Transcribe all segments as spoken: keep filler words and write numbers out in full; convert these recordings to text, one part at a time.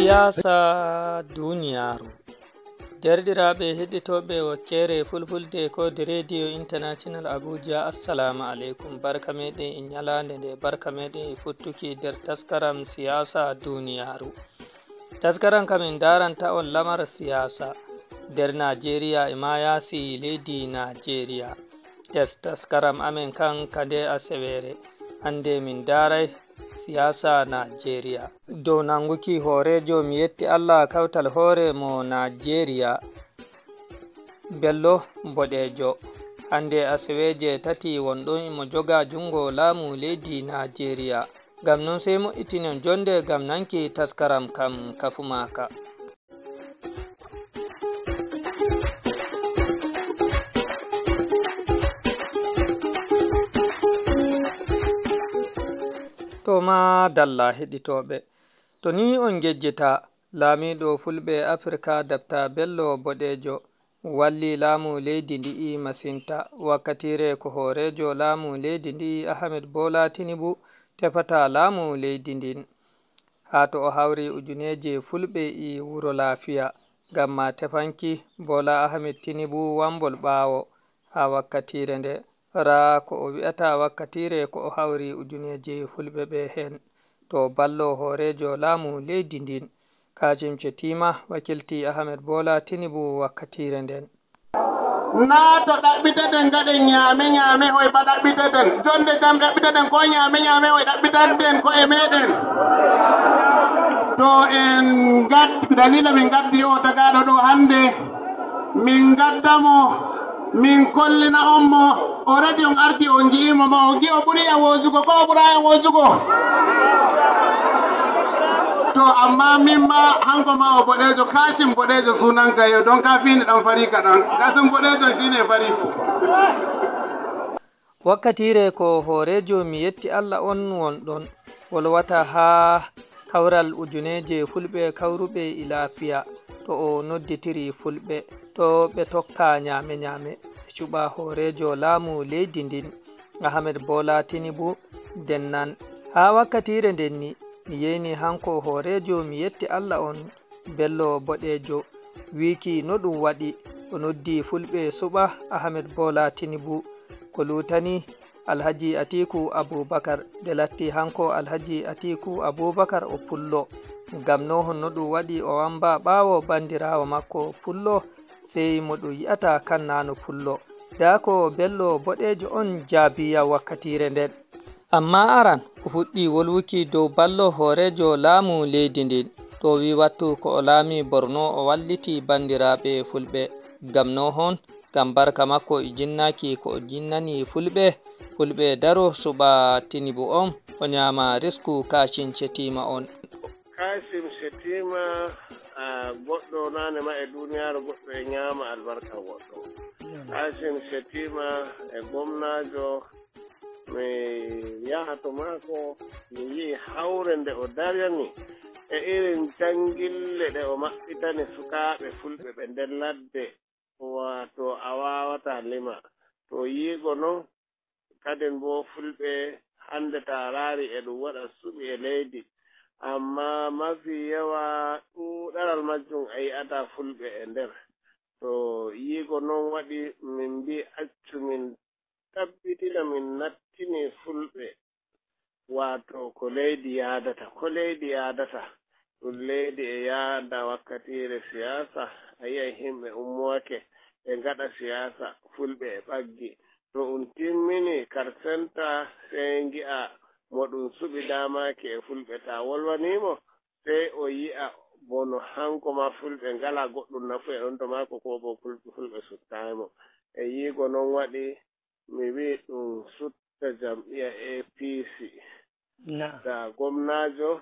Siyaasa duniyaaru. Derɗiraaɓe heɗitooɓe wakkere Fulfulde ko de Radio International Abuja, Assalamu alaikum. Barka meɗen e ñalaande nde, barka meɗen e futtuki nder taskaram siyaasa duniyaaru. Taskaram kam en daranta on lamar siyaasa nder Najeriya e ma yaasi leydi Najeriya. Tes taskaram amen kan ka nde asewere. Hannde min daray siyaasa Najeriya. Dow nanguki hooreejo mi yetti Allah kawtal hoore mo Najeriya. Bello Boɗeejo. Hannde aseweje tati won ɗon imo joga jungo laamu leydi Najeriya. Ngam non sey moƴƴitinen jonde ngam nanki taskaram kam kafu maaka. To ma dalla heɗitooɓe. To ni on ngejjita, laamiiɗo Fulɓe Afirka Dabta Bello Boɗeejo walli laamu leydi ndi'i masinta. Wakkatiire ko hooreejo laamu leydi ndi'i Ahmed Bola Tinubu tefata laamu leydi ndin. Haa to o hawri ujuneeje Fulɓe e wuro laafiya, ngam ma tefanki Bola Ahmed Tinubu wambol ɓaawo haa wakkatiire nde. Raa ko o wi'ata wakkatiire ko o hawri ujuneeje Fulɓe ɓe heen. To ballo hooreejo laamu leydi ndin, Kashim Shettima wakilti Ahmed Bola Tinubu wakkatiire nden. Naa to ɗaɓɓiteten ngaɗen ñaame ñaame hoy ba ɗaɓɓiteten. Jonde jam ɗaɓɓiteten ko ñaame ñaame hoy ɗaɓɓitanten ko e meɗen. To en ngat-, dalila min ngaddi o tagaaɗo ɗo hannde, min ngadda mo, min kollina on mo. Already on ardi on nji'i mo ma on ngi'i o ɓuri en woosugo ko o ɓura en woosugo. To amma min ma hanko ma o boɗeejo, Kashim boɗeejo sunanka yo, donc ka fini ɗan fari kaɗan. Kashim boɗeejo shine fari. Wakkatiire ko hooreejo mi yetti Allah on won ɗon, wolwata haa kawral ujuneeje Fulɓe kawruɓe e laafiya, to o nodditiri Fulɓe, to ɓe tokka ñaame-ñaame, ɓe cuɓa hooreejo laamu leydi ndin, Ahmed Bola Tinubu, dennan. Haa wakkatiire nden ni, mi yeyni hanko hooreejo mi yetti Allah on, Bello Boɗeejo, wiiki no ɗum waɗi, o noddi Fulɓe suɓa Ahmed Bola Tinubu, ko luutani Alhaji Atiku Abubakar, nde latti hanko Alhaji Atiku Abubakar o pullo. Ngam no honno ɗum waɗi o wamba ɓaawo bandiraawo makko pullo, sey mo ɗum yi'ata kan nano pullo. Ndaa ko Bello Boɗeejo on jaabiya wakkatiire nden. Amma aran, o fuɗɗi wolwuki dow ballo hooreejo laamu leydi ndin. To wi wattu ko o laami Borno, o walliti bandiraaɓe Fulɓe. Ngam no hon, ngam barka makko e jinnaaki ko o jinnani Fulɓe, Fulɓe daro suɓa Tinubu on, o ñaama risku Kashim Shettima on. Kashim Shettima, a, goɗɗo nane ma e duniyaaru, goɗɗo e ñaama albarka goɗɗo. Kashim Shettima e gomnaajo, mi yaha to maako, mi yi'i hawre nde o darani e irin jangille ɗe o maɓɓitani sukaaɓe Fulɓe ɓe nder ladde, waato a waawataa lima. To yiigo non, kadin boo Fulɓe hannde taa raari e ɗum waɗa suɓi e leydi, amma mafi yawa ɗuuɗaral majjum a yi'ataa Fulɓe e nder. To yiigo non waɗi min mbii accu min tabbitina min nattini Fulɓe, waato ko leydi yaadata, ko leydi yaadata. Ɗum leydi e yaada wakkatiire siyaasa, a yi'ay himɓe ummoyake e ngaɗa siyaasa, Fulɓe e ɓaggi. To ɗum timmini, karsenta sey ngi'a mo ɗum suɓi daamaaki e Fulɓe. Taa wolwanii mo, sey o yi'a bono hanko maa Fulɓe ngalaa goɗɗum nafu e ɗon to maako, koo boo Fulɓe, Fulɓe suttaay mo. E yiigo non waɗi mi wi'i ɗum sutta jam'iya A P C. Na'am. Taa gomnaajo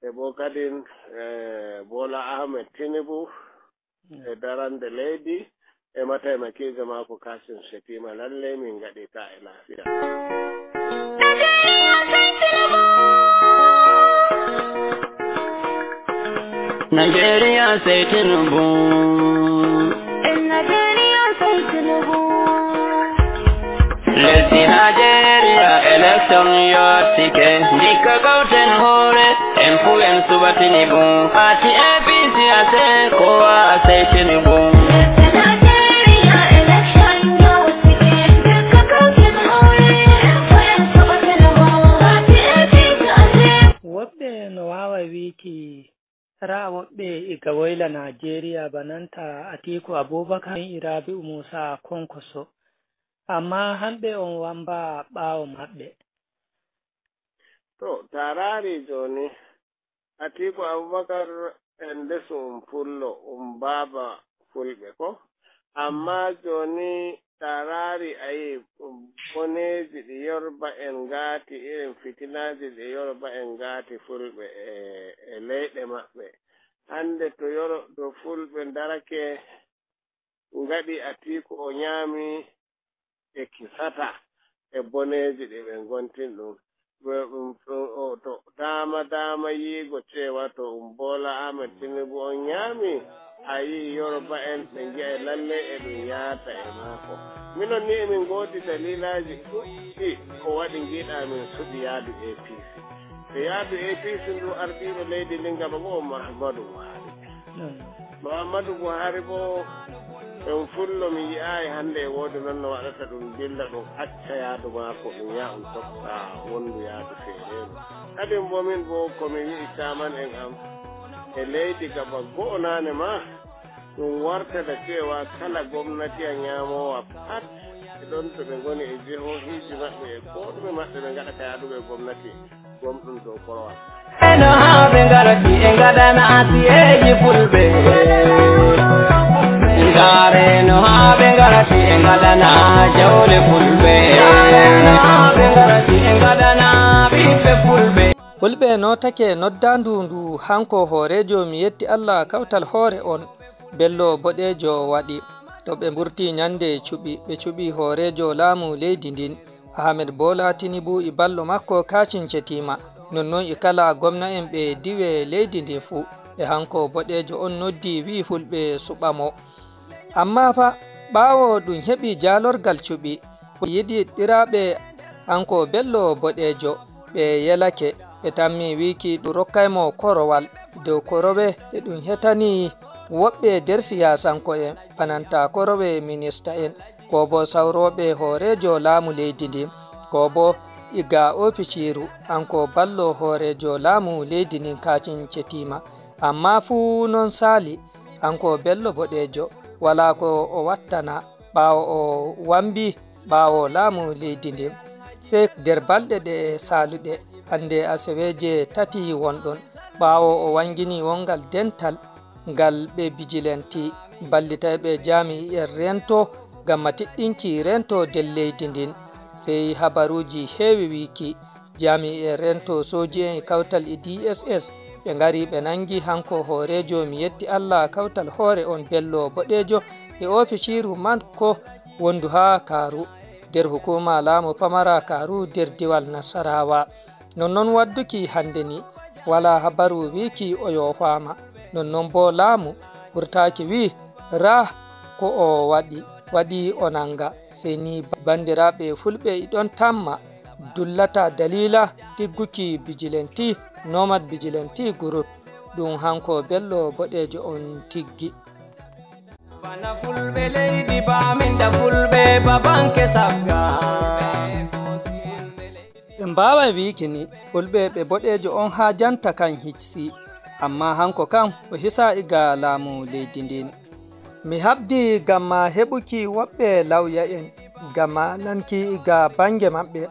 e boo kadin, eh, Bola Ahmed Tinubu e darande leydi e mataimakiijo maako Kashim Shettima. Lallay min ngaɗi ta e laafiya. Nigeria sey Tinubu. Nigeria sey Tinubu. Lesdi Nigeria election yottike, ndikka gawten hoore, En fuu en suɓa Tinubu, parti A P C a sey, kowa a sey Tinubu. Woɓɓe no waawa wiiki raa woɓɓe iga woyla Naajeeriya bananta Atiiku Abubakar e Rabi'u Muusa Konkoso. Ammaa hamɓe on wamba ɓaawo maɓɓe. To, taa raari jooni, Atiiku Abubakar en ndesu um pullo, um baaba fulɓe ko. Ammaa jooni taa raari a yi'i boneeji ɗi Yoruba en ngaati, irin fitinaaji ɗi Yoruba en ngaati fulɓe e, e leyɗe maɓɓe. Hannde to Yoro-, to fulɓe darake ngaɗi Atiiku o nyaami e kisata e boneeji ɗi ɓe ngontin ɗum. Ɓe ɗum, ɗum, o, to daama, daama yiigo ceewa to ɗum Bola Ahmed Tinubu on nyaami, a yi'i Yoruba en ɓe ngi'ay lalle e ɗum yaata e maako. Minon ni emin ngoodi dalilaaji ɗuɗɗi ko waɗi ngiɗaa min suɓi yaadu A P C. E yaadu A P C ndu ardiiɗo leydi ndin gaba goo Muhammadu Buhari. Muhammadu Buhari bo, en fullo mi yi'aayi hannde e woodi noon no waɗata ɗum dilla ɗum acca yaadu maako, ɗum yaha ɗum tokka wondu yaadu feereeru. Kadin bo min bo ko mi wi'i caman en am e leydi gaba go'o naane ma, ɗum wartada ceewa kala gomnati a nyaamoowa pat e ɗon to ɓe ngoni e jihohiiji maɓɓe e koo ɗume maɓɓe ɓe ngaɗa ka yaaduɓe e gomnati. Gomɗum dow korowal. Eno haa ɓe ngarti e ngaɗana siyeeji fulɓe. Ndaareno haa ɓe ngarti e ngaɗana jawle fulɓe. Ndaareno haa ɓe ngarti e ngaɗana ɓiɓɓe fulɓe. Fulɓe nootake noddaandu ndu hanko hooreejo mi yetti Allah kawtal hoore on. Bello Boɗeejo waɗi. To ɓe mburti nyannde cuɓi, ɓe cuɓi hooreejo laamu leydi ndin, Ahmed Bola Tinubu e ballo makko Kacin Cetima. Nonnon e kala gomna'en ɓe diwe leydi ndin fuu, ɓe hanko Boɗeejo on noddi wi'i fulɓe suɓa mo. Ammaa fa, ɓaawo ɗum heɓi jaalorgal cuɓi, yiɗiɗɗiraaɓe hanko Bello Boɗeejo, ɓe yelake, ɓe tammi wiiki ɗum rokkay mo korowal dow korowe ɗe ɗum hetani woɓɓe nder siyaasanko'en, bananta korowe minista en, koo boo sawrooɓe hooreejo laamu leydi ndin, koo boo iga oofisiiru, hanko ballo hooreejo laamu leydi ndin Kacin Cetima. Ammaa fuu non saali, hanko Bello Boɗeejo, walaa ko o wattana ɓaawo o wambi ɓaawo laamu leydi ndin. Sey nder balɗe ɗe saaluɗe, hannde aseweeje tati wonɗon, ɓaawo o wangini wongal dental ngal ɓe bijilanti ballitayɓe jaami'en rento ngam matiɗɗinki rento nder leydi ndin. Sey habaruuji heewi wiiki, jaami'en rento sooji'en e kawtal e D S S, ɓe ngari ɓe nangi hanko hooreejo mi yetti Allah kawtal hoore on Bello Boɗeejo e oofisiiru makko wondu haa Kaaru, nder hukuuma laamu pamara Kaaru nder diwal Nasarawa. Nonnon wadduki hannde ni, walaa habaru wiiki o yoofaama. Nonnon boo laamu wurtaaki wi'i raa ko o waɗi, waɗi o nanga. Sey ni banndiraaɓe fulɓe e ɗon tamma, dullata daliila tigguki Bijilanti, Nomad Bijilanti Group, ɗum hanko Bello Boɗeejo on tiggi. Bana fulɓe leydi baaminda fulɓe babanke sagga. En mbaaway wiiki ni, fulɓe ɓe boɗeejo on haajanta kan hicci, ammaa hanko kan o hisa iga laamu leydi ndin. Mi habdi ngam ma heɓuki woɓɓe lawya'en, ngam ma nanki iga bannge maɓɓe,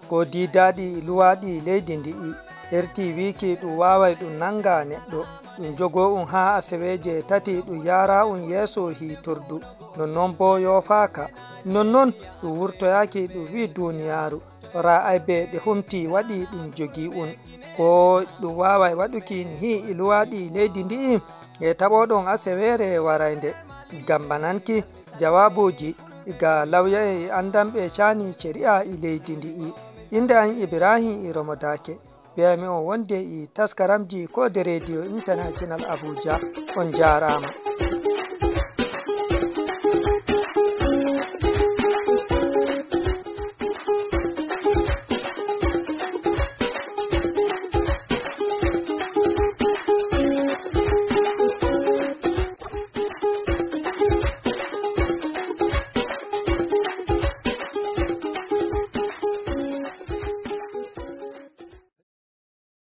ko diidaaɗi luwaaɗi leydi ndi'i herti wiiki ɗum waaway ɗum nanga neɗɗo, ɗum jogoo un haa aseweeje tati, ɗum yaara un yeeso hiitordu. Nonnon boo yoofaaka. Nonnon ɗum wurtoyaaki ɗum wi'i duuniyaaru, ra'aybe ɗe humti waɗi ɗum jogii un. Ko ɗum waaway waɗuki nihi e luwaaɗi leydi ndi'i e taɓoɗon aseweere waraynde. Ngam bananki jawaabuuji ga lawya'en e anndanɓe caani ceri'a e leydi ndi'i. Innde an Ibrahim e Romo Daake. Mbiyaymi on wonde e taskaramji ko de Radio International Abuja. On njaaraama.